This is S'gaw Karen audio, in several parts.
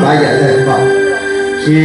အါယၤတၢ်ကဘၣ်, ခံ, လွံၢ်, တၢ်, ခံ, လွံၢ်, ဃု, ဃိး, တဆံ, ခံ, လွံၢ်, ဃု, ဃိး, တဆံ, ခံ, ခံဂၤလီၤ, နမ့ၢ်န့ၣ် ကွၢ်လၢတၢ်ဘၣ်ယၤဆံန့ၣ် အဝဲန့ၣ် ဒုးဘျဲၣ်တၢ်ဟ့ၣ်နီၤ, မ့ၢ်တၢ်အဂၤ, အဃိဒီး ပစံးသကိးပဒီပုၢ်ဝဲၢ် လၢအဝဲသ့ၣ်အဲၣ်ဒိးမၤသူၣ်ဖှံသးညီ ခီဖျိဒုးဘျဲၣ်တၢ်ဟ့ၣ်ဒီး ပမၤသူၣ်ဖှံသးညီပသးလီၤမးနီၤ, ကဲဒၣ်လဲၤတၢ်သူၣ်ဖှံသးညီလီၤ. ပထံၣ်ဘၣ်လၢမိၢ်ပၢ်သ့ၣ်တဖၣ် ပှၤလၢဒိၣ်ပှ့ၤဒိၣ်, လၢမိၢ်ပၢ်အဃိန့ၣ် ဖိလံၤသ့ၣ်တဖၣ်န့ၣ် ကဲဒၣ်ပှၤလၢဒိၣ်ပှ့ၤဒိၣ်, တမ့ၢ်ပစံးဘျုးသုဒိၣ်မး, နီၢ်နီၢ် ယ ပမၤလီၤသးဒ်အိၣ်ဒ်လဲၣ်နီၤ, ဒီးယၤန့ၣ်ပအိၣ်န့ၣ်, ယၤမ့ၢ်ပိၢ်ဘၣ်ဆၣ်သနာ်က့တလိၣ်ဘၣ်, အိၣ်ဒ်လၢဖီသၣ်ခါန့ၣ်, လံာ်ဖိသၣ်တဖီသၣ်, လၢအဝဲ တၢ်တၢ်သူတၢ်တၢ်အုၣ်သ့ကိးမုၢ်နံၤလီၤနီၤ, လၢတၢ်ဖီသၣ်ကဲအုၣ်သ့ ဝဲန့ၣ်, ကစၢ်ယွၤအဘျုးအဖှိၣ်, လၢခံဂၤမိၢ်ပၢ်သးဖိဧါ, လၢတၢ်န့ၣ်, ကဲ, နီၢ်အိၣ်ဒ်လၢပဟးတသ့ဘၣ်တဖၣ်မးနီၤ, မ့ၢ်ပှၤလၢဟးတသ့ဘၣ်သ့ၣ်တဖၣ်ဒ်ဒီး, ပကလဲၤဟ့ၣ်လီၤလၢအဝဲသ့ၣ်ဟံၣ်နီၤ, မ့ၢ်ကဲယဆိကမိၣ်, ပှၤတၢ်ဖးဒံးဟဲတလၢာ်ဘၣ် ဘၣ်ဆၣ်ပဃုထၢဂၤန့ၣ် ပှၤကအိၣ်သၢဆံဘျဲၣ်ညါ, အိၣ်သၢဆံဘျဲၣ်ညါ ဒီးနီၢ်ဒုးပဟံးထီၣ်တၢ်, ပထံၣ်လီၤလၢပမိၢ်ပၢ်သ့ၣ်တဖၣ်အဂီၢ်နီၤ, ကဲကဲကဲဘၣ်နီၤ, ပပှ့ၤတၢ်သူတၢ်သၣ်နီၤ, ပဆိကမိၣ်ဒ်ပကဲကဲဘၣ်နီၤ. မ့ၢ်လၢပကီၢ်တၢ်ဒ်ဒီး ကဲဝဲဒၣ်ပှၤလၢဟးတကဲဘၣ်သ့ၣ်တဖၣ်ဒ်ဒီး ပကဟ့ၣ်လီၤမးနီၤ, ပကဟ့ၣ်လီၤက့ၤဝဲသ့ၣ်, အဝဲန့ၣ်, ဒီးဖဲဒီးထံၣ်ဝဲဒၣ်မိၢ်ပၢ်သ့ၣ်တဖၣ်န့ၣ် တၢ်တနီၤနီၤ ဖဲဒီးထံၣ်ဒီးဒိၣ်မးနီၤ, တနီၤနီၤလၢဟးတကဲဘၣ်အဃိန့ၣ်န့ၣ် ကဲဝဲယၤအံၤ, မ့ၢ်ဝံၤမး, မ့မ့ၢ်လၢဟးတကဲဘၣ်တဂၤန့ၣ်ဒီး ဟးဟ့ၣ်လီၤန့ၣ်ဟ့ၣ်မးနီၤ, ပှၤလၢဟးတကဲဘၣ်န့ၣ်န့ၣ် ထံၣ်ဘၣ်စ့ၢ်ကီးဒီး ပမိၢ်ပၢ်တနီၤနီၤန့ၣ် မ့ၢ်ပှၤလၢစူၢ်က့ၤနာ်က့ၤတၢ်တီတီဖိ, မ့ၢ်ဟ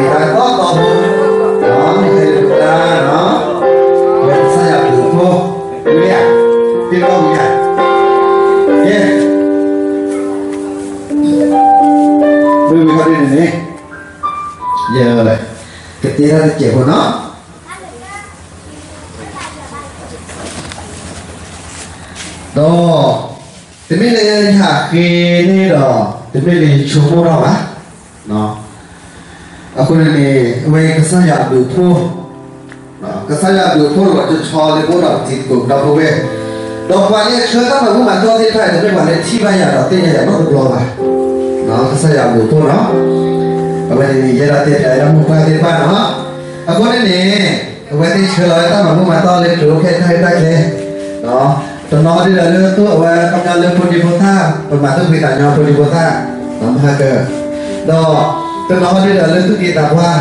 ဲလၢပကျါနီၤ, ဝဲကစၢ်ယွၤအဘျုးအဖှိၣ်, ဝံၤဧါ, တ့လီၤဝံၤဧါ, ယဲ, မ့ၢ်ဝံၤခီဒ်န့ၣ်န့ၣ်, ယကတဲတၢ်တစဲးဖိနီၤ. ဒီး တမ့ၢ်လၢယဟးဃ့န့ၣ်ဒီး တမ့ၢ်လၢယဆိကမိၣ်ထီၣ်ဘၣ်. အဃိန့ၣ်န့ၣ် အဝဲကစၢ်ယွၤအဘျုးအဖှိၣ်, ကစၢ်ယွၤအဘျုးအဖှိၣ်လီၤဆီဆီလၢပအိၣ်ဒီးပတံၤသကိးဒီပုၢ်ဝဲၢ်, ဒီးပှၤလၢဆှၢတၢ်မၤဘူၣ်မၤတီၢ်သ့ၣ်တဖၣ်န့ၣ် တမ့ၢ်ပှၤလၢထံၣ်ဘၣ်ယၤဒီးသ့ၣ်ညါယၤနီတဘျီဘၣ်. ကစၢ်ယွၤအဘျုးအဖှိၣ်နီၤ. အဝဲန့ၣ်န့ၣ် ယဲဒၣ်တဲဖျါဝဲဒၣ်မိၢ်ပၢ်သ့ၣ်တဖၣ်နီၤ. အဃိန့ၣ်န့ၣ် အဝဲသ့ၣ်ဆှၢလီၤဝဲတၢ်မၤဘူၣ်မၤတီၢ်လၢကျိၤအိၣ်ဖျဲၣ်တၢ်ဂ့ၢ်တၢ်ကျဲ, တနီၤဒ်ဒီးလၢသူၣ်အဝဲခီပညီလၢဖိဒံဖိသၣ်, ပမၤသူၣ်ဖှံသးညီဖိဒံဖိသၣ်, မဟါကၢ, ဒီး တနီၤဒ်ဒီးလၢသူၣ်က့သးပှၢ်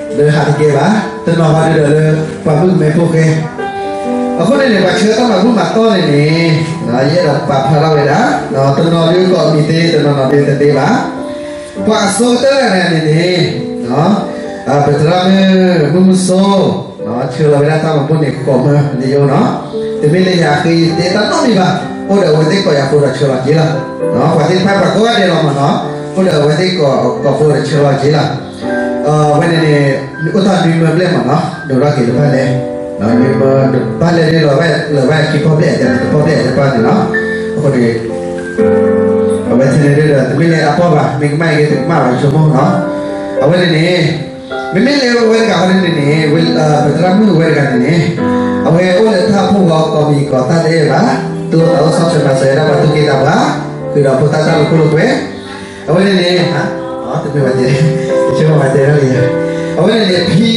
လၢဟးတကဲဘၣ်, တနီၤဟီဒ်ဒီးလၢ ပှၤမုၣ်ကမဲဖိဃဲ, အဃိန့ၣ်န့ၣ် ပှၤဆှၢတၢ်မၤဘူၣ်မၤတီၢ်န့ၣ်န့ၣ်, ယအဲၣ်ဒိးပာ်ဖျါထီၣ်ဝဲဒၣ်, တနီၤဒ်ကိးမံၤသ့ တနီၤနီၤဒ်တသ့ဘၣ်. ပှၤအဆိကတၢၢ်တဂၤန့ၣ်န့ၣ်, ပသရၣ်မုၣ်မုၢ်မုၢ်စိ ဆှၢလီၤဝဲဒၣ်တၢ်မၤဘူၣ်န့ၣ် ကိးမုၢ်လၢယအိၣ်နီၤ, တမ့ၢ်လၢယဟးဃ့ယတဲတၢ်နီတမံၤဘၣ်, အိၣ်ဒီးအဝဲသ့ၣ်ကိးယၤဖိဒီးဆှၢလီၤက့ၤလီၤ. ပှၤသ့ၣ်တဖၣ်ပှၤကိးဂၤဒဲးလီၤမးနီၤ, အိၣ်ဒီးအဝဲသ့ၣ်ကိးဖိဒီးဆှၢလီၤက့ၤလီၤ. အဝဲန့ၣ်န့ၣ် အိၣ်တ့ၢ်နွံမၢဘျဲၣ်မးနီၤ, ဒိးထီၣ်က့ၤတဘၣ်လဲၣ်, နွံမၢတဘၣ်လဲၣ်ဒ်လီၤဝဲ လၢဝဲခံဖီဘျဲၣ် တဖီဘျဲၣ်တဖၣ်န့ၣ်လီၤ. အဃိန့ၣ် ထဲန့ၣ်ဒီး တမ့ၢ်လၢအပီၢ်ဘၣ်, မ့ၢ်ကမၣ်က့ၤတကမၣ်ဘၣ် ဆိကမိၣ်နီၤ. အဝဲန့ၣ်န့ၣ် မ့မ့ၢ်လၢအဝဲတဂၤဃီန့ၣ်န့ၣ် ဝဲ ပသရၣ်မုၣ်ဝဲတဂၤန့ၣ်န့ၣ် အဝဲအိၣ်လၢတၢ်အိၣ်ဖှိၣ်အဂီၢ် ကိးမံၤကိးသၣ်တအဲၣ်ဘၣ်, သူၣ်အိၣ်သးအိၣ် ဆီၣ်ထွဲမၤစၢၤဝဲဒၣ်ပှၤသူၣ်က့သးပှၢ်, ဃုာ်ဒီးဖိသၣ်တၢ်လီၤခိၣ်လီၤကွဲ, အဝဲန့ၣ်န့ၣ် တမ့ၢ်ဘၣ်တဲ, တမ့ၢ်ဘၣ်တဲဒၣ်လံ, အဝဲန့ၣ်န့ၣ် ဖံ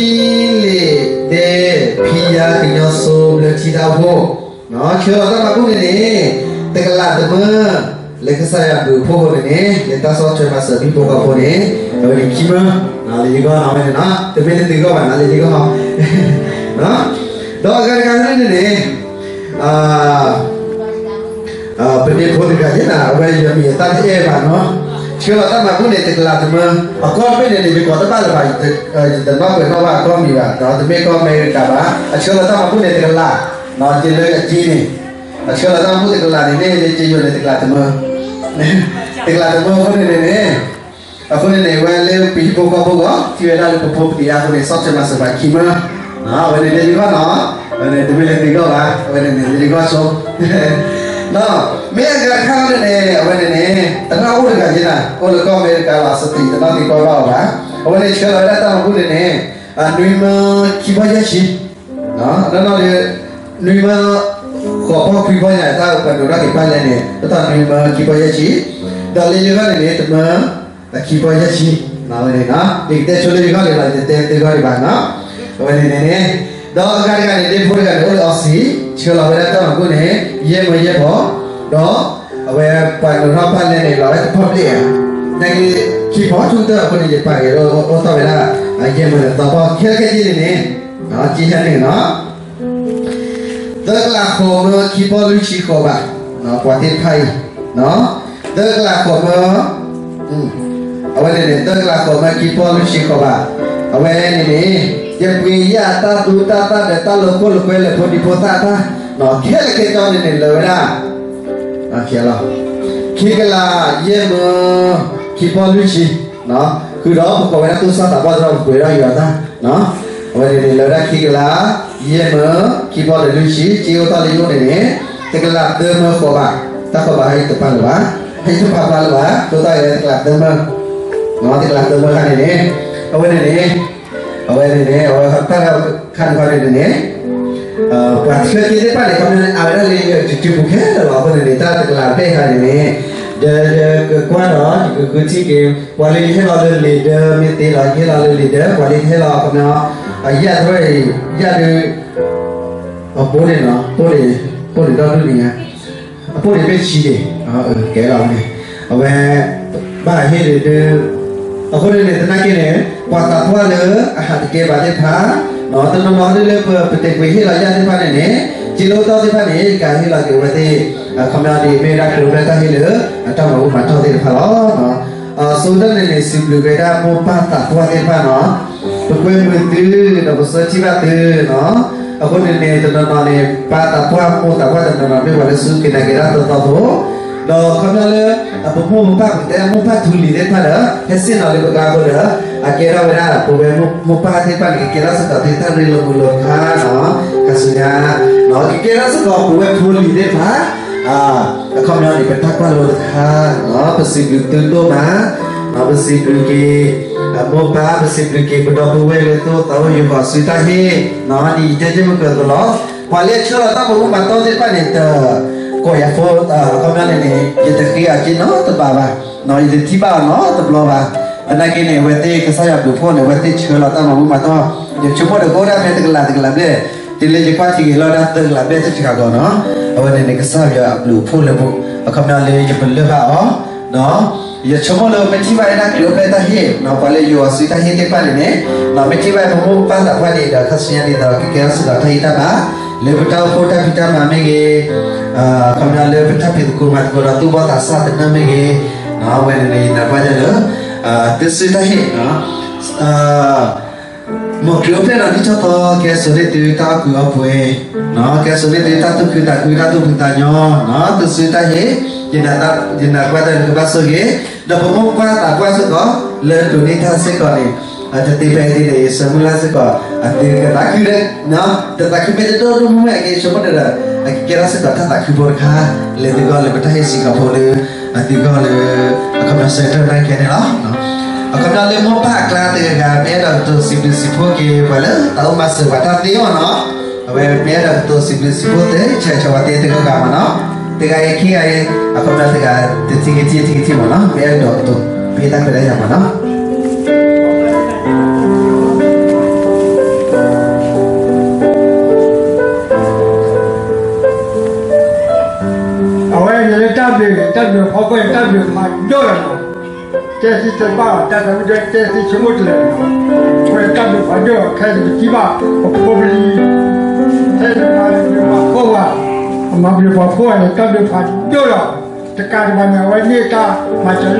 လ့ၣ်ဒဲ ဖံယါကညီစိၤ ဘျၢထံတၢ်အိၣ်ဖှိၣ် ဆှၢလီၤတၢ်မၤဘူၣ်န့ၣ်န့ၣ် တကလးတမၢ လၢကစၢ်ယွၤဘျုးဖှိၣ်အဃိန့ၣ်န့ၣ် လၢတၢ်ဆီၣ်ထွဲမၤစၢၤဟံၣ်ဖိဃီဖိန့ၣ် အဝဲန့ၣ်ခံမၢ လၢယဂီၢ်န့ၣ်ဝဲန့ၣ်နီၤ, တမ့ၢ်လၢသုဂီၢ်ဘၣ်နီၤ, လၢယဂီၢ်, ဒီးအဂၤတဂၤန့ၣ်န့ၣ် ပဒ့ဖိတဂၤယဲနီၤ, အဝဲယမံၤအသၣ်တအဲၣ်ဘၣ်နီၤ, ဆှၢလီၤတၢ်မၤဘူၣ်န့ၣ် တကလးတမၢ, အကီၢ်တဘ့ၣ်န့ၣ်န့ၣ် ယကိးတဘၣ်လၢၤဘၣ်, ယတနီၣ်ကွဲးနီၣ်ဘၣ်အကီၢ်မံၤဘၣ်, တမ့ၢ်ကီၢ်အမဲရကၤဘၣ်, အဆှၢလီၤတၢ်မၤဘူၣ်န့ၣ်တကလး, ယလၢအက့န့ၣ် အဆှၢလီၤတၢ်မၤဘူၣ်တကလးန့ၣ်န့ၣ် ယယိာ်န့ၣ်တကလးတမၢ, တကလးတမၢအဃိန့ၣ်န့ၣ်န့ၣ် အဃိန့ၣ်န့ၣ် ဝဲလၢပဟံၣ်ဖိဃီဖိအဂီၢ် ထံၣ်ဝဲဒၣ်လၢပဖိပတံၤအါအဃိန့ၣ် ဆီၣ်ထွဲမၤစၢၤပှၤခံမၢ, အဝဲန့ၣ်လၢယဂီၢ်နီၤ, အဝဲန့ၣ်တမ့ၢ်လၢသုဂီၢ်ဘၣ်, အဝဲန့ၣ်န့ၣ်လၢယဂီၢ်ဆိ, ဒီးမ့ၢ်အဂၤတခါန့ၣ်န့ၣ် အဝဲန့ၣ်န့ၣ် သရၣ်အိၣ်တဂၤယဲနီၤ, အိၣ်လၢကီၢ်အမဲရကၤလီၤ, စတံးတနီၣ်က့ၤကီၢ်ဘၣ်အီၤဘၣ်, အဝဲန့ၣ်ဆှၢလီၤဝဲဒၣ်တၢ်မၤဘူၣ်န့ၣ်န့ၣ် နွံမၢခံပီၢ်ယဲၢ်ဆံ နီၢ်နီၢ်ဒီး နွံမၢ ဃိးပီၢ်ခွံပီၢ်ညါ တၢ်ပှၤဒိးထီၣ်က့ၤပၢ်လဲၣ်န့ၣ် တၢ်နွံမၢခံပီၢ်ယဲၢ်ဆံ, ဒီးလၢယဂီၢ်န့ၣ်န့ၣ် တမၢ အခံပီၢ်ယဲၢ်ဆံ, အဝဲန့ၣ်နီၤ, ယကတဲဆိလၢယဂီၢ်န့ၣ်လီၤ, ယတတဲသုဂီၢ်ဒံးဘၣ်နီၤ, အဝဲန့ၣ်န့ၣ်န့ၣ်, ဒီးအဂၤတဂၤန့ၣ် ဒ့ဖိတဂၤန့ၣ် အိၣ်လၢအီစံၤ, ဆှၢလီၤဝဲဒၣ်တၢ်မၤဘူၣ်န့ၣ် ယဲၢ်မၢယဲၢ်ဖီ, ဒီး အဝဲပှၤဒိးထီၣ်ပၢ်လဲၣ်န့ၣ် လီၤဝဲတဖီၣ်ဘျ့ၣ်ဧါ, နာ်က့ ခံဖီထူၣ်တၢၢ်အဃိန့ၣ် ယပာ်က့ၤလၢအိၣ်ထီၣ်ဝဲဒၣ် ယဲၢ်မၢဒီးသီပီၢ် ခဲလၢာ်ခဲဆ့န့ၣ်န့ၣ်, ကဟဲန့ၣ်နီၤ သၢကလးဃိးမၢခံပီၢ်လွံၢ်ဆံဃိးဘး, ပှၤသ့ၣ်တဖၣ်အံၤ, သၢကလးဃိးမၢ, အဝဲန့ၣ်န့ၣ် သၢကလးဃိးမၢခံပီၢ်လွံၢ်ဆံဃိးဘး, အဝဲန့ၣ်န့ၣ် ယပှ့ၤယၣ်တၢ်သူတၢ်သၣ်ဒီးတၢ်လီၤခိၣ်လီၤကွဲလၢဖိဒံဖိသၣ်တၢ်, ခဲလၢာ်ခဲဆ့န့ၣ်န့ၣ် လၢဝဲဒၣ် ခံကလးယဲၢ်မၢ ခံပီၢ်လွံၢ်ဆံ, ဃုာ်ဒီးပကိးဝဲဒၣ်သူၣ်စၢ်သးဘီၣ်သရၣ် ပပှ့ၤဒီးယွၤတၢ်, အဝဲန့ၣ်န့ၣ် လၢဝဲဒၣ်ခံကလးယဲၢ်မၢ ခံပီၢ်ဒီးလွံၢ်ဆံ, က့အိၣ်ထီၣ်လၢယအိၣ်န့ၣ်န့ၣ် တကလးသၢမၢဃိးဘး, တၢ်ဃိးဘးဟဲယတပာ်လၢၤဘၣ်, ဟဲယတပာ်ပာ်လၢၤဘၣ်, ဒိၣ်တၢ်ဂဲၤတကလးသၢမၢ, တကလးသၢမၢခါန့ၣ်န့ၣ်, အဝဲန့ၣ်န့ၣ် အဝဲန့ၣ်န့ၣ် အဝဲတၢ်ခါန့ၣ်ခါန့ၣ်န့ၣ် ပှၤဆှၢက့ၤသ့ၣ်တဖၣ်န့ၣ် ခီပညီန့ၣ် အဝဲဒၣ်လၢယတတုၤပူၤခဲလၢာ်လီၤ. အဃိန့ၣ်န့ၣ် တၢ်တကလးဘျဲၣ်ခါန့ၣ်န့ၣ် ဒီးယကကွၢ်ဒီး ယကဃုထံၣ်က့ၤ ပှၤလၢယဟ့ၣ်လီၤလၢလံာ်ဒၢမ့ၢ်သ့လီၤ, ယဟ့ၣ်လီၤလၢလံာ်ဒၢ ပှၤလၢယဟ့ၣ်လီၤ ခီပညီ အယၢ်တရၢၣ်အံၤ ယၢ်ဒုး အပိၢ်န့ၣ်နီၤ, ပိၢ်န့ၣ် ပိၢ်န့ၣ်ဒီဒူၣ်န့ၣ်ညါ အပိၢ်န့ၣ်မ့ၢ်ဆံးန့ၣ် ကဲလီၤန့ၣ် အဝဲ ဘၣ်ဟ့ၣ်ဒုးဒုး အဃိန့ၣ်န့ၣ် သနာ်က့န့ၣ် ပှၤသးပှၢ်လၢအဟးတကဲဘၣ်သ့ၣ်တဖၣ် တနီၤနီၤဒ်လၢပ ပတဲာ်ကွံာ်ဟ့ၣ်လီၤယၢ်သ့ၣ်တဖၣ်န့ၣ်န့ၣ် က့လိၣ်တီသ့ၣ်တဖၣ်န့ၣ် ကဟ့ၣ်လီၤက့ၤဝဲသ့ၣ် အခီပညီဒ်မ့ၢ်ဝဲဒၣ်ကျိၤကျဲတၢ်ဟ့ၣ်လၢ အတၢ်မၤဘူၣ်မၤတီၢ်သ့ၣ်တဖၣ်လီၤ. အဆိကတၢၢ်န့ၣ်န့ၣ် စံးဘျုးက့ၤဝဲဒၣ်မိၢ်ပၢ်သးပှၢ်သ့ၣ်တဖၣ်နီၤ, ပကွဲမုာ်သုဒီးပဆၢထံၣ်ဘၣ်သုနီၤ, အဃိန့ၣ်န့ၣ် တနီၤနီၤန့ၣ် ပၢ်သးပှၢ်မိၢ်သးပှၢ်တနီၤနီၤမ့ၢ်ပှၤလၢစူၢ်က့ၤနာ်က့ၤတၢ်သီသီဖိ ဒီးခီပညီလၢ ပမိၢ်ပပၢ်ပတဲမိၢ်ပၢ်ထူလံၤသ့ၣ်တဖၣ်ဒီး ဟဲဆ့ၣ်နီၤလၢပကျါအဃိဒီး အကဲထီၣ်ဝဲဒၣ် ပဝဲမိၢ်ပၢ်သ့ၣ်တဖၣ်န့ၣ် ကကဲထီၣ်စ့ၢ်ကီးသုတၢ်ရ့လိာ်မုာ်လိာ်တခါနီၤ, ခါဆူညါ ကကဲထီၣ်စ့ၢ်ကီးပဝဲဖိလံၤသ့ၣ်တဖၣ် အခီပညီန့ၣ် ပတၢ်ကွၢ်လိာ်တခါ ပစံးဘျုးသုဒိၣ်မး, ပစံးဘျုးက့ၤ မိၢ်ပၢ် ပစံးဘျုးက့ၤ ပဒီပုၢ်ဝဲၢ်လၢသိၣ်သးအိၣ်ယိၤဃီၤစုတၢ်ဟ့ၣ်, ဒ်ယတဲတ့ၢ်မုၢ်ကၢၤအသိးလီၤ. ပှၤလၢအဆှၢလီၤတၢ်မၤဘူၣ်မၤတီၢ်သ့ၣ်တဖၣ်န့ၣ် တကိးယၤဖိ အခီပညီန့ၣ်န့ၣ် ယတဃ့အီၤက့နီတဘျီဘၣ်, ယတထံၣ်ဘၣ်အီၤနီတဘျီဘၣ်. သနာ်က့န့ၣ် အဝဲသ့ၣ်ကစၢ်ယွၤဘျုးဖှိၣ်န့ၣ် အဝဲသ့ၣ်ဆှၢလီၤတၢ်မၤဘူၣ်မၤတီၢ်, ယဆိကမိၣ်ဒီးကအိၣ်ဒၣ်ဖဲတကလးတကလးဘျဲၣ်, တုၤလၢယကွၢ်ထံက့ၤလီၤဒၣ်သၢကလးဘျဲၣ်တဆံဃီနီၤ, အဝဲန့ၣ်န့ၣ် ကစၢ်ယွၤအဘျုးအဖှိၣ်လၢ အခီပညီလၢယပလၢၢ်ဘၣ်အီၤ ယဆိကမိၣ်လၢမ့ၢ်ထံၣ်ဘၣ်ဝဲဒၣ်ကျိၤကျဲတၢ်ဟ့ၣ် ပှၤလၢယိၤဃီၤစုတၢ်ဟ့ၣ်သ့ၣ်တဖၣ်န့ၣ်န့ၣ် မ့ၢ်ထံၣ်ဘၣ်ပမိၢ်ပၢ်သးပှၢ်န့ၣ်ဒီး ခါဆူညါဒ်သိးကကဲထီၣ်စ့ၢ်ကီးတၢ်ဟ့ၣ်တၢ်ဘၣ် လၢပတၢ်အိၣ်ဖှိၣ်တၢ်ဖံးတၢ်မၤမ့ၢ်ဂ့ၤ, ခီပညီလၢပတၢ်ဖံးသကိးမၤသကိးဒီးသူၣ်ဘီၣ်သးစၢ်သနၢၣ်မ့ၢ်ဂ့ၤ, အဝဲန့ၣ်န့ၣ် ယနာ်ဘၣ်ဒၣ်လၢ သုစုတၢ်ဟ့ၣ် မ်ခရံာ်အိၣ်ဖျဲၣ်ဒီးနံၣ်ထီၣ်သီ ကဲစိာ်န့ၢ်သုတၢ်အီၣ်ကုာ်အီပှဲၤ, ကဲစိာ်န့ၢ်သုတၢ်သူၣ်ခုသးခု တၢ်သူၣ်ဖှံသးညီ, သုစုတၢ်ဟ့ၣ်, ယနာ်ဘၣ်တၢ်လၢကဘၣ်ဆိၣ်ဂ့ၤ, ဒီးပမိၢ်ပၢ်သးပှၢ်စ့ၢ်ကီး လၢဒိးန့ၢ်တၢ်စ့ၢ်ကီးန့ၣ် တသ့ဖဲအံၤန့ၣ် ယဆၢမုၢ်လၢ်စ့ၢ်ကီး အသုကသးခုဒီး တသးခုမ့ၢ်တဒိၣ်ဒိၣ်မုၢ်မုၢ်အက့ ဆိကမိၣ်တၢ်ဒီး အကကဲထီၣ်စ့ၢ်ကီးတၢ်သးခုဖိတခါ လဲၤသုဂီၢ်လၢပတၢ်ဟ့ၣ်စံးထီၣ်ဖိလၢ အသုဂီၢ်လၢ အခီပညီဆၢကတီၢ်နာ်က့န့ၣ်လီၤ. အခီပညီလၢမိၢ်ပၢ်အကျါတဂၤဂၤ မ့ၢ်အဲၣ်ဒိးကတိၤစံးဘျုးစံးဖှိၣ်က့ၤ ပှၤလၢတၢ်အိၣ်မၤစၢၤပှၤတၢ်သ့အီၤနီၤ, အဝဲမ့ၢ်အဲၣ်ဒိးကတိၤစံးဘျုးစံးဖှိၣ်သ့ ဆၢဆၢဝဲသ့တဂၤဂၤမ့ၢ်နီၤ, တဂၤအံၤခံဂၤအံၤ အခီပညီတဂၤ တထံၣ်ကထံၣ် ထံၣ်ကထံၣ်မ့ၢ်နီၤ, မ့ၢ်အဲၣ်ဒိးကတိၤ ပဟ့ၣ်တၢ်ခွဲးတၢ်ယာ်မ့ၢ်နီၤ. အဝဲန့ၣ်လၢတၢ်ဘျုး တၢ်ဘျုးဖီခိၣ်န့ၣ် တၢ်ဘျုးဖးဒိၣ်လီၤနီၤ, တဲသ့တဘၣ် တၢ်သးဝံၣ်ဒိၣ် တဲသ့ဆိကမိၣ်တလဲာ်နီၤ, အဝဲတၢ်ဘျုးဖးဒိၣ် ခဲအံၤပထံၣ်ဘၣ် ပဖိပလံၤ ထဲတဖၣ်လၢမၤခိၣ်ဝါ အမၤဘျုးပှၤဖှိၣ်န့ၣ် တၢ်ဘျုးဖးဒိၣ်လီၤ. တကးဒံးဘၣ်န့ၣ် အဝဲန့ၢ်တၢ်မၤစၢၤလၢထံ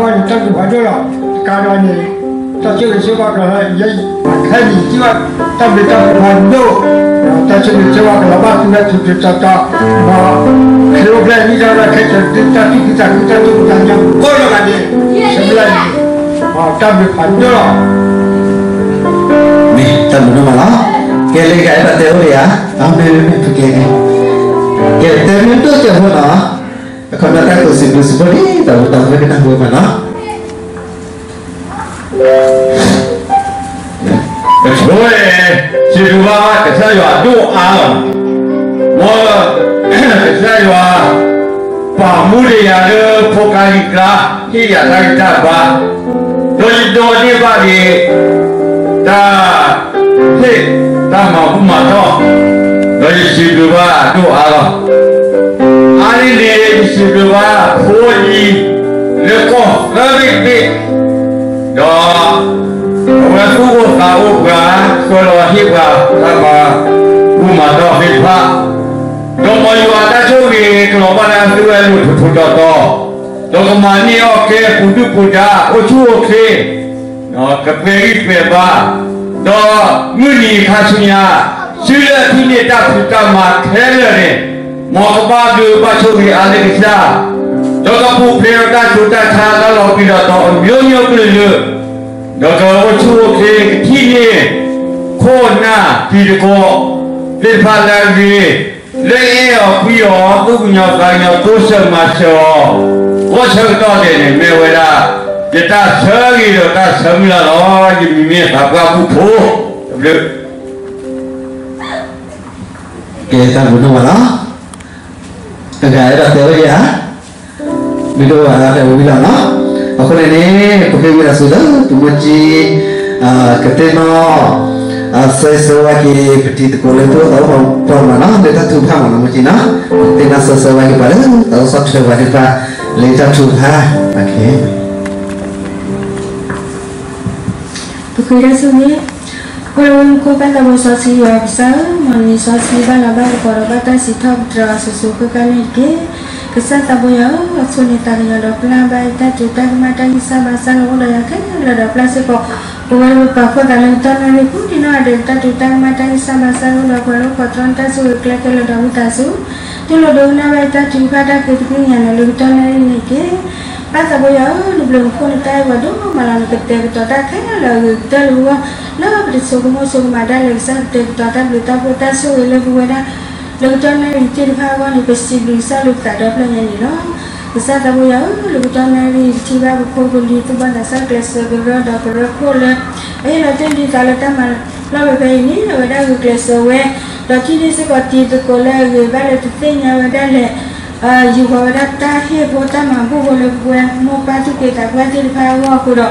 ချၢကီၢ်ချၢ ဒီးလၢအဂီၢ်န့ၣ် တၢ်ဘျုးဖးဒိၣ်လီၤ. တကးဒံးဘၣ်န့ၣ် တၢ်ဆိၣ်ဂ့ၤဆိၣ်ဝါကလီၤ ယဲအံၤ ခဲအံၤန့ၣ် ထံၣ်ဘၣ်တၢ်ဘျုးတၢ်ဖှိၣ်ဖးဒိၣ်, တၢ်ဆိၣ်ဂ့ၤဆိၣ်ဝါကလီၤဘၣ်သုဝဲထူးထူးတီၤတီၤ, ဒီးခရံာ်အိၣ်ဖျဲၣ်အနံၣ်တၢ်ရဲၣ်ခဲဆ့ သုတၢ်သူၣ်ခုသးခု တၢ်သူၣ်ခုသးညီ ကိးလီၤဂာ်န့ၣ် ဆၢမုၢ်လၢ်န့ၣ် တၢ်ဘျုးဖးဒိၣ်လီၤ. မ့ၢ်တၢ်ဘျုးဒိၣ်မးလီၤ. ကဲလၢကအဲၣ်ဒိးတဲအိၣ်ဒံးဧါ, မ့ၢ်မ့ၢ်ပကဲန့ၣ်, ကဲတဲမ့ၢ်ဒိၣ်စဲးဖိနီၤ, အခီပညီတၢ်ကတိၤစံးဘျုးစံးဖှိၣ်န့ၣ် တၢ်ဝံတၢ်ဝဲကနၢ်ဟူဝဲမးနီၤ. ပဆိ စံးဘျုးဘၣ်ကစၢ်ယွၤအဒိၣ်အါလီၤ. မ်ကစၢ်ယွၤ ပာ်မူဒံးယၤလၢဖိခါလံၤကျါ ဟ့ၣ်ယၤတၢ်ဂံၢ်တၢ်ဘါ, ဒီးယဒိးန့ၢ်ဘၣ်က့ၤ တၢ် ဟ့ၣ်တၢ်မၤဘူၣ်မၤတီၢ်, ဒီးယစံးဘျုးဘၣ်အဒိၣ်အါလီၤ. အါန့ၢ်န့ၣ် ယစံးဘျုးဘၣ်ဖိအလံၤ လၢကီၢ်သၢဘ့ၣ်တဘ့ၣ်, ဒီး အဝဲသူၣ်အိၣ်သးအိၣ်ပှၤ ဆှၢလီၤဟ့ၣ်ပှၤတၢ်မၤဘူၣ်မၤတီၢ်သ့ၣ်တဖၣ်, ဒီးမ်ယွၤတၢ်ဆိၣ်ဂ့ၤကလီၤဘၣ်လၢသုဝဲအလိၤထူးထူးတီၤတီၤ, ဒီးကမၤန့ၢ်အီၣ်ကဲပူၤဒုၣ်ပူၤဒါ အိၣ်ဆူၣ်အိၣ်ချ့ ကပှဲၤဂံၢ်ပှဲၤဘါ, ဒီးမုၢ်နံၤခါဆူညါ ဆူလၢအထံၣ်န့ၢ်တၢ်ဖံးတၢ်မၤခဲလၢာ်န့ၣ်, မ်ကဘၣ်ဒိဘၣ်ဆိၣ်ဂ့ၤအါလၢကစၢ်, ဒီးကပူၤဖျဲးဒီးတၢ်ဆူးတၢ်ဆါ တၢ်လီၤပျံၤလီၤတီၤအမျိုးမျိုးကလုာ်ကလုာ်, ဒီးကအိၣ်ဆူၣ်အိၣ်ချ့ ကထံၣ်န့ၢ် ခိၣ်နၢ်တံၤသကိးသ့ၣ်တဖၣ်လၢအဂ့ၤ, လၢအအဲၣ်အီၤကွံအီၤ သူၣ်ကညီၤသးကညီၤ တိစၢၤမၤစၢၤအီၤ, ဂီၢ်ဆၢကတီၢ်ဒဲးန့ၣ် မ့ၢ်ဝဲဒၣ် ယတၢ်ဆၢဂ့ၤဒီးတၢ်ဆၢမုၢ်လၢ်လီၤ. ယမံၤမ့ၢ်သးပှၢ်ကူၣ်ဖိ တဘျုး ကဲတၢ်ဘျုးဒိၣ်မးလီၤ. တဂၤအဲၣ်ဒိးတဲဝဲဒၣ်ဧါ, မ့ၢ်ဒိၣ်ဝဲဒၣ်တဲဝဲဝံၤလီၤနီၤ. အဃိန့ၣ်န့ၣ် ပဃ့ဝံသးစူၤလၢ ပမိၢ်ကၠံ ကသ့ၣ်နီၣ် ဆၢဂ့ၤဆၢဝါက့ၤ ပတံၤသကိးလၢသူၣ်အိၣ်သးအိၣ်ပှၤမးနီၤ လၢတၢ်ထုကဖၣ်မးနီၤ မိၢ်ကၠံနီၤ, သ့ၣ်နီၣ်ဆၢဂ့ၤဆၢဝါက့ၤပှၤလၢ တၢ်အိၣ်ဆီၣ်ထွဲပှၤသ့ၣ်တဖၣ် လၢတၢ်ထုကဖၣ် ပဃ့တၢ်ဆိၣ်ဂ့ၤ, အိၣ်လၢမူခိၣ်ပၢ်သးဘိစီဆှံယွၤကစၢ်ဧၢ, မ်နံၤစီဆှံဘၣ်လီၤဘၣ်သကိးဒီးဘၣ်တၢ်စံးထီၣ်ပတြၢၤအီၤစိၤစိၤဃၣ်ဃၣ်န့ၣ်တက့ၢ်. ကစၢ်သးဘိယွၤဧၢ, အဆိန့ၣ်သးကညီၤဒီးပျၢ်ဘၣ်တၢ်စူၤတၢ်ကမၣ်တၢ်ဂံၢ်စၢ်ဘါစၢ်လၢအိၣ်ဒီးယၤခဲလၢာ်ဒီးပျၢ်စ့ၢ်ကီး, ပဝဲလၢပပာ်ဖှိၣ်သးလၢကတီၢ်နၣ်ရံၣ်ပူၤဒံးနီၢ်ဂၤဒဲး တၢ်စူၤတၢ်ကမၣ်တၢ်ဂံၢ်စၢ်ဘါစၢ်လၢအိၣ်ဒီးပှၤလၢအိၣ်ခိးတြီန့ၣ် တၢ်ဆိၣ်ဂ့ၤကျဲခဲလၢာ်ဒီးဝံသးစူၤ တူၢ်လိာ်ဒိကနၣ်ဘၣ်တၢ်ထုကဖၣ်တၢ်ဃ့တဖုညါန့ၣ်လၢကတီၢ်နၣ်ရံၣ်န့ၣ်တက့ၢ်. ပၢ်သးဘိယွၤဧၢ, နဘျုးနဖှိၣ်နတၢ်အဲၣ်ပှၤဒိၣ်မးလီၤ. နကတဲာ်ကတီၤတၢ်ခဲလၢာ်အဂ့ၤကတၢၢ်လၢပဂီၢ်, လၢပတဆိကမိၣ်ဆိကမးဒၣ်လဲာ် ကစၢ်ကတဲာ်ကတီၤတၢ်ဘျုးတၢ်ဖှိၣ်တၢ်ဆိၣ်ဂ့ၤလၢပဝဲဒၣ် လၢကတီၢ်နၣ်ရံၣ်သ့ၣ်တဖၣ်အဂီၢ်န့ၣ် ပစံးဘျုးကစၢ်လၢပသးဒီဖျၢၣ်ညါန့ၣ်လီၤ. ကစၢ်သးဘိယွၤဧၢ, လၢကတီၢ်နၣ်ရံၣ် ပထံၣ်ဘၣ်ပဖိပလံၤသူၣ်ဘီၣ်သးစၢ်ကျဲးစၢးကရၢဒီးကရၢခိၣ်လၢ အဟ့ၣ်လီၤတ့ၢ်ဒံးသးလၢတၢ်မၤလီၢ်ဖဲဖဲအံၤန့ၣ် အဝဲဒၣ်ဂုာ်ကျဲးစၢးဝဲ, ဒီးထံၣ်န့ၢ်စ့ၢ်ကီးတံၤသကိးလၢအဂ့ၤဘၣ်လၢတသ့ၣ်ညါဝဲဒၣ်လဲာ် ယူာ်ဃီၤဝဲဒၣ်တၢ်ဟ့ၣ်ဖိတၢ်မၤဘူၣ်ဖိလၢပဝဲမိၢ်ပၢ်သူၣ်က့သးပှၢ်သ့ၣ်တဖၣ်အဂီၢ်အဃိဒီး,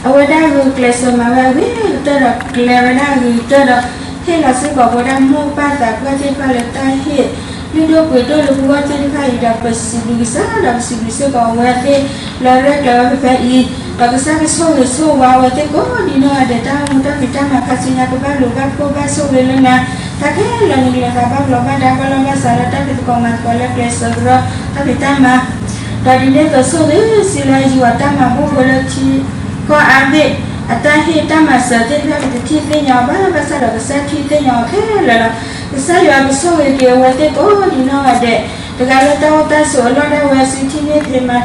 အဝဲဒၣ်ဂုာ်ကျဲးစၢးမၤဝဲအဂ့ၤကတၢၢ်ဒီးကျဲၤဝဲဒၣ်အဂ့ၤကတၢၢ်ဒီး, ဟ့ၣ်လီၤစ့ၢ်ကီးပဝဲဒၣ်မိၢ်ပၢ်သးပှၢ်သ့ၣ်တဖၣ်လၢတၢ်ဟ့ၣ် လုၢ်ဒိၣ်ပှ့ၤဒိၣ်လၢပဂီၢ်သ့ၣ်တဖၣ်အံၤဒီး ပစံးဘျုးကစၢ်ဒီးပစံးဘျုးစ့ၢ်ကီးအဝဲသ့ၣ်လၢရဲၣ်ကျဲၤဝဲဖဲဖဲအံၤ, ဒီးကစၢ်ကဆိၣ်ဂ့ၤဆိၣ်ဝါအဝဲသ့ၣ်ကိးဒံးနီၢ်ဂၤဒဲး တၢ်အိၣ်မူတၢ်ဖံးတၢ်မၤခါဆူညါ ကဘၣ်လိာ်ဘၣ်ဖှိၣ်ဘၣ်ဆိၣ်ဂ့ၤလၢနၤ, တၢ်ခဲလၢာ်န့ၣ် ကလဲၤသးဘၣ်ဘျီးဘၣ်ဒါ ဘၣ်လီၢ်ဘၣ်စးလၢတၢ်ဖံးသကိးမၤသကိးလၢကျဲးစၢးကရၢ တၢ်ဖံးတၢ်မၤ ဒီးဒ်န့ၣ်အသိးဆိၣ်ဂ့ၤစ့ၢ်လၢယွၤတၢ်မၤဘူၣ်ဖိလၢထံကီၢ်အါဘ့ၣ် အတၢ်ဟ့ၣ်တၢ်မၤစၢၤသ့ၣ်တဖၣ် ပတထံၣ်သ့ၣ်ညါအီၤဘၣ် ဘၣ်ဆၣ်ဒီးကစၢ်ထံၣ်သ့ၣ်ညါအီၤခဲလၢာ်လီၤ. ကစၢ်ယွၤကဆိၣ်ဂ့ၤက့ၤအဝဲသ့ၣ်ကိးဒံးနီၢ်ဂၤဒဲး, တဂၤလၢတၢ်အိၣ်တၢ်ဆိးအလီၢ်ဒၣ်ဝဲဆူထံၣ်န့ၢ်ဖံးမၤ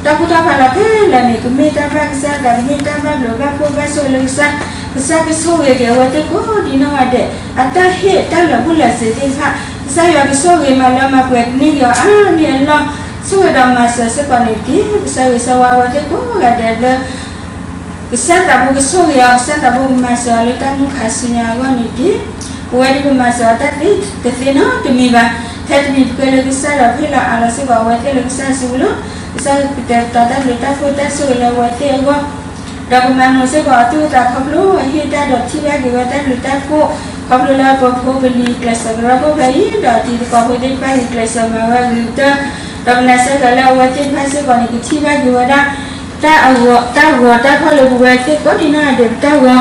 တၢ်ကူၣ်တၢ်ဖးလီၤခဲလၢာ်န့ၣ် ကမ့ၢ်တၢ်ဘၣ်ကစၢ်သး ကမ့ၢ်တၢ်ဘၣ်ဘျုးဘၣ်ဖှိၣ်ဘၣ်ဆိၣ်ဂ့ၤလၢကစၢ်, ကစၢ်ကဆိၣ်ဂ့ၤက့ၤအဝဲသ့ၣ်ကိးဒံနီၢ်ဂၤဒဲး, အတၢ်ဟ့ၣ်တၢ်လၢာ်ဘူၣ်လၢာ်စ့သ့ၣ်တဖၣ်, ကစၢ်ယွၤကဆိၣ်ဂ့ၤမးလၢမၤပှဲၤန့ၢ်က့ၤအီၤအါန့ၢ်အလီၢ်, ဆိၣ်ဂ့ၤဒီးမၤစၢၤစ့ၢ်ကီးန့ၣ်တက့ၢ်. ကစၢ်ဂ့ၤဆၢဝါအဝဲသ့ၣ်ကိးဂၤဒဲးလၢ ကစၢ်သးဘိကဆိၣ်ဂ့ၤအီၤ, ကစၢ်သးဘိကမၤစၢၤအီၤလၢတၢ်မုၢ်ခါဆူညါအဂီၢ်န့ၣ်တက့ၢ်. ပဝဲဒၣ်ပမၤစၢၤအီၤတၢ်သ့တသ့နီတမံၤဘၣ်, ထဲတမံၤပဃ့လၢကစၢ်ဒီးဖ့ၣ်လီၤအးလီၤစ့ၢ်ကီးအဝဲသ့ၣ်လၢကစၢ်စုပူၤလီၤ. ကစၢ်ကတဲာ်ကတီၤတၢ်ဘျုးတၢ်ဖှိၣ်တၢ်ဆိၣ်ဂ့ၤလၢအဝဲသ့ၣ်အဂီၢ်, ဒီးကမၤမုာ်စ့ၢ်ကီးအသူၣ်အသးခီဖျိအဟ့ၣ်တၢ်ဒီးထံၣ်ဘၣ်က့ၤဝဲတၢ်ဘျုးတၢ်ဖှိၣ် ခီဖျိလၢပဖိပလံၤကျဲးစၢးကရၢခိၣ်ဖဲအံၤ ဒီးတံၤသကိးဖိသ့ၣ်တဖၣ်အံၤကျဲးစၢးမၤဝဲအဂ့ၤကတၢၢ်, ဒီးပနာ်စ့ၢ်ကီးလၢအဝဲသ့ၣ်တဖၣ်စ့ၢ်ကီးန့ၣ် ကထံၣ်ဘၣ်က့ၤဝဲဒၣ် တၢ်အဂီၤ တၢ်ဂီၤတၢ်ဖီၣ်လၢပဝဲသ့ၣ်ကိးဒံနီၢ်ဂၤဒဲး ပတၢ်ဂီၤ, ဒီးအဝဲ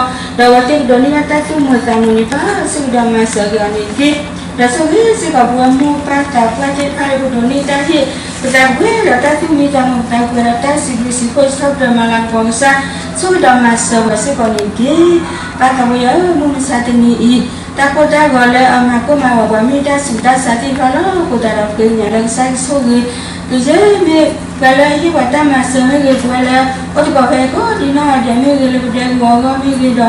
သ့ၣ်ကဒိးန့ၢ်ဘၣ်တၢ်သူၣ်မုာ်သးမုာ်န့ၣ် ပၢ်ဆိၣ်ဂ့ၤဒီးမၤစၢၤက့ၤအီၤန့ၣ်တက့ၢ်. ဒီးဆိၣ်ဂ့ၤစ့ၢ်ကီးပဝဲမိၢ်ပၢ်သးပှၢ်သ့ၣ်တဖၣ်လၢပဒိးန့ၢ်တၢ်ဟ့ၣ်, ပသးပှဲၤဒီးတၢ်သူၣ်မံသးမုာ် ပသးပှဲၤဒီးတၢ်စံးဘျုးစံးဖှိၣ် ဆၢထၢၣ်မၤလၤကပီၤကစၢ်, ဆိၣ်ဂ့ၤဒီးမၤစၢၤပှၤစ့ၢ်ကီးန့ၣ်တက့ၢ်. ပၢ်သးပှဲၤယွၤဧၢ, မုၢ်မဆါတနံၤအံၤ တၢ်ကိၢ်တၢ်ဂီၤလၢအမၤကိၢ်မၤဂီၤပှၤ မ့ၢ်တၢ်ဆူးတၢ်ဆါသ့ၣ်တဖၣ်လီၤ. အဃိသတးဒီး ပဃ့ကညးလၢကစၢ်ကဆိၣ်ဂ့ၤ ကယဲၢ်မ့ၢ်ပှၤလၢအဟ့ၣ်ပှၤတၢ်မၤစၢၤမ့ၢ်ဂ့ၤ, ပဝဲလၢအိၣ်သကိးဖဲကိးဒံနီၢ်ဂၤဒဲးမ့ၢ်ဂ့ၤ, လၢပဒဲကဝီၤအဂီၢ်မ့ၢ်ဂ့ၤဒီး ပ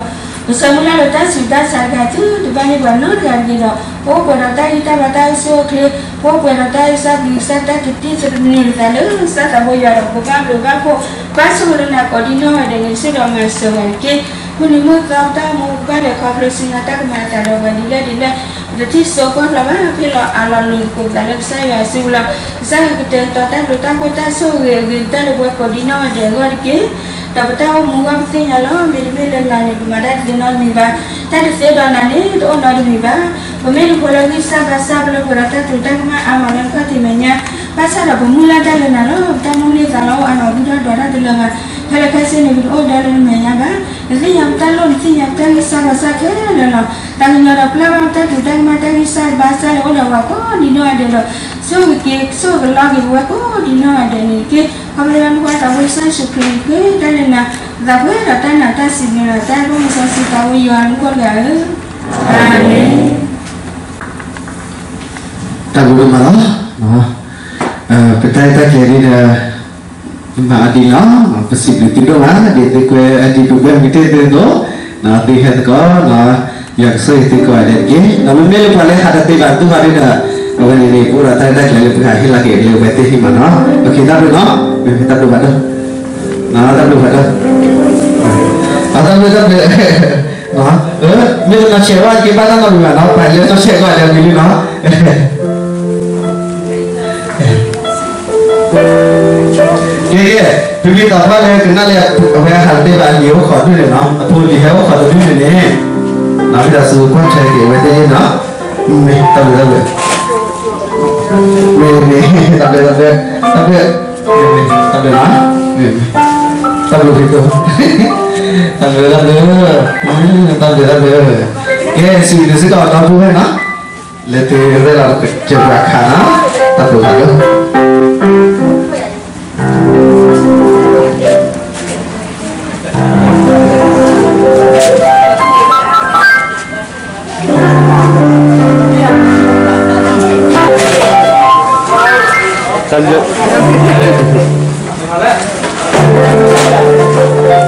ဆၢမုၢ်လၢ်လၢတၢ်ဆူးတၢ်ဆါတဂၤ သုတဘၣ်န့ၢ်ပှၤနီတဂၤတဂ့ၤဒီး ပအိၣ်ပှဲၤဒီးတၢ်ဂံၢ်တၢ်ဘါ တၢ်အိၣ်ဆူၣ်အိၣ်ချ့, ပအိၣ်ပှဲၤဒီးတၢ်ဂံၢ်စၢ်ပျံၤကစၢ် တၢ်ကတံၢ်သတးန့ၣ်လၢကစၢ်သးဘိယွၤဒီး ပဘၣ်ဘျုးဘၣ်ဖှိၣ် ဘၣ်ဆိၣ်ဂ့ၤလၢနၤကိးဒံနီၢ်ဂၤဒဲးန့ၣ် ဆိၣ်ဂ့ၤဒီးမၤစၢၤဝဲတက့ၢ်. မုၢ်နံၤမုၢ်သီပတၢ်အိၣ်မူပကဘၣ်လဲၤခီဖျိဆူညါတၢ်ကမၤအသးဒီးပှၤဒ်လဲၣ်ဒ်လဲၣ်, ပတထံၣ်စိကွၢ်ဖျါဘၣ် ဖ့ၣ်လီၤအးလီၤလိာ်သကိးပသးလၢကစၢ်ယွၤစုပူၤလီၤ. ကစၢ်ယွၤကတဲာ်ကတီၤတၢ်ဘျုးတၢ်ဖှိၣ်တၢ်ဆိၣ်ဂ့ၤအဂ့ၤကတၢၢ်လၢပဝဲကိးဒံနီၢ်ဂၤဒဲးအဂီၢ်တက့ၢ်. ဒီးပတၢ်အိၣ်မူအဂီၢ်ပသ့ၣ်ညါလီၤ. မ့တမ့ၢ်လၢနၤန့ၣ် ပမၤတၢ်တသ့နီတမံၤဘၣ်. တၢ်တသ့ဒီးနၤန့ၣ် တအိၣ်နီတမံၤဘၣ်. ပမ့ၢ်တဖိလၢဂံၢ်စၢ်ဘါစၢ် ပလၢပှဲၤဒီးတၢ်သရူးတၢ်ကမၣ်အါမးလၢနခီၣ်ထံးမဲာ်ညါ, ဘၣ်ဆၣ်ဒီးပမုၢ်လၢ်တၢ်လၢနၤလီၤ. ပတၢ်မူန့ၢ်သးလီၤ အိၣ်အါမး ဂံၢ်ထီၣ်ဒွးတၢ်တလၢာ်ဘၣ်. ခဲလၢာ်ခဲဆ့န့ၣ် ပတအိၣ်ဒၣ်လၢနမဲာ်ညါဘၣ်. နသ့ၣ်ညါပတၢ်လိၣ် နသ့ၣ်ညါပတၢ်ဂံၢ်စၢ်ဘါစၢ်ခဲလၢာ်လီၤ. သးကညီၤဒီးပျၢ်ဘၣ်ပတၢ်သရူးတၢ်ကမၣ် တၢ်ဂံၢ်စၢ်ဘါစၢ်လၢအိၣ်ဒီးပှၤကိးဒံနီၢ်ဂၤဒဲးဒီး ဆိၣ်ဂ့ၤက့ၤ ဆိၣ်ဂ့ၤကလီက့ၤပဝဲကိးဒံနီၢ်ဂၤဒဲးန့ၣ်တက့ၢ်. ခီဖျိလၢနဖိသးဘိကစၢ်ယ့ၣ်ၡူးခရံာ်အဃိ တၢ်လၢနၤ ပသးပှဲၤဒီးတၢ်နာ်တၢ်စံးဘျုးနၤ တၢ်ဘိၣ်မဆါဆံသးဝံယွၤနခိၣ်လၢာ်ဧၢ, အၤမ့ၣ်. တၢ်ဘျုးဒိၣ်မးလီၤ. ပတၢ်အဲၣ်တၢ်ကျဲၤဒ်ဒီး ပမၤအီၤဒ်လီၤ. ပစံးဘျုးသုဒိၣ်မး ဒ်သုကွဲအဒံးပူၤကွဲမုာ်တ့ၢ်သုသိး, သုဟဲသကိး ယွၤကဆိၣ်ဂ့ၤသုကိးဂၤဒဲးတက့ၢ်. ဒီးမ့မ့ၢ်လၢပှၤလၢဟးတသ့ဘၣ်သုဂၤဒ်ဒီး အဝဲန့ၣ်န့ၣ် ပအိၣ်ဒီးတၢ်အဲၣ်တၢ်ကျဲၤလၢပကဟ့ၣ်လီၤက့ၤလၢအဝဲသ့ၣ်ဟံၣ်မးနီၤ. ပက့ၤတၢ်ဘျုးနီၤ, မ့ၢ်တၢ်ဘျုးဘၣ်ဒီး တၢ်ဘျုးဘၣ်ဒီး တၢ်ဘျုးတၢ်ဘျုး မ့ၢ်တနီၤဆဲးဝဲက့ၤဘၣ်တၢ်နီတမံၤဘၣ်နီၤ, ပှၤလၢနီၤဆဲးကွၢ်လၢအဂ့ၤလံနီၤ. ကဲကဲ, ပမ့ၢ်သးပှၢ်လၢကနၣ်လၢအဝဲဟးတသ့ဘၣ်အလံၤအိၣ်ခိးဒူၣ်န့ၣ်နီၤ, အဖိလံၤဟဲအိၣ်ခိးတဒူၣ်န့ၣ်န့ၣ်, မ့ၢ်တၢ်စူးကွၢ်ထွဲက့ၤအဝဲသ့ၣ်နီၤ, မ့ၢ်တၢ်ဘျုးတၢ်ဘျုး, မ့ၢ်မ့ၢ်တၢ်ဘျုးတၢ်ဘျုး, တၢ်ဘျုး တၢ်ဘျုးနီၤ, တၢ်ဘျုးတၢ်ဘျုး, တၢ်ဘျုးတၢ်ဘျုး, တၢ်ဘျုးတၢ်ဘျုး, ကဲ စံးဘျုးစ့ၢ်ကီးဒီပုၢ်ဝဲၢ်နီၤ, လၢသုရဲၣ်လီၤကစၢၢ်ပှၤခါနီၤ, တၢ်ဘျုးဘၣ်ဒီး တၢ်ဘျုး